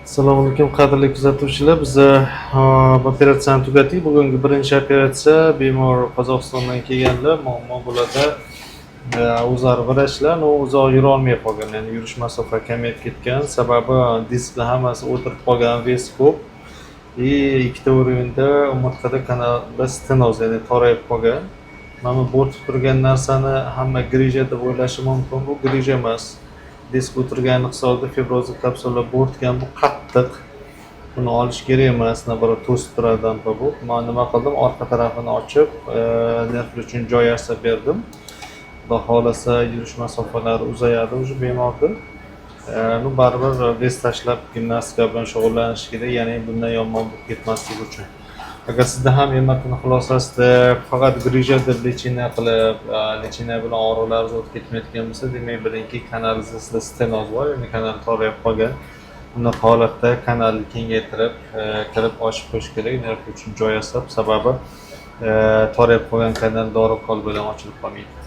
Assalomu alaykum, qadrli kuzatuvchilar. Biz operatsiyani tugatdik. Bugungi birinchi operatsiya, bemor Qozog'istondan kelganlar. Muammo bularda o'zlari vrachlar, но uzoq yurolmay qolgan, ya'ni yurish masofa kamayib ketgan. Sababi disklar hammasi o'tirib qolgan, вес ko'p. И ikkita уровень da umurtqada, kanalda stenoz, ya'ni torayib qolgan. Mana bu bo'rtib turgan narsani hamma грыжа deb o'ylashi mumkin. Bu грыжа emas. Disk o'tirgani hisobida фиброзный kapsula bo'rtgan, bu qattiq. Buni olish kerak emas, наоборот, to'sib turadi bu. Man nima qildim? Orqa tarafini ochib, nervlar uchun joy yasab berdim. Xudo xohlasa, yurish masofalari uzayadi уже bemorda. Ну, baribir вес tashlab, gimnastika bilan shug'ullanish kerak, ya'ni bundan yomon bo'lib ketmasligi uchun. Agar sizda ham MRTni xulosasida faqat грыжа deb лечение qilib, лечение bilan og'riqlaringiz o'tib ketmayotgan bo'lsa, demak, bilingki, kanalingizda sizda stenoz bor, ya'ni kanal torayib qolgan. Bunaqa holatda kanalni kengaytirib, kirib ochib qo'yish kerak, nerv uchun joy yasab, sababi torayib qolgan kanal dori bilan ochilib qolmaydi.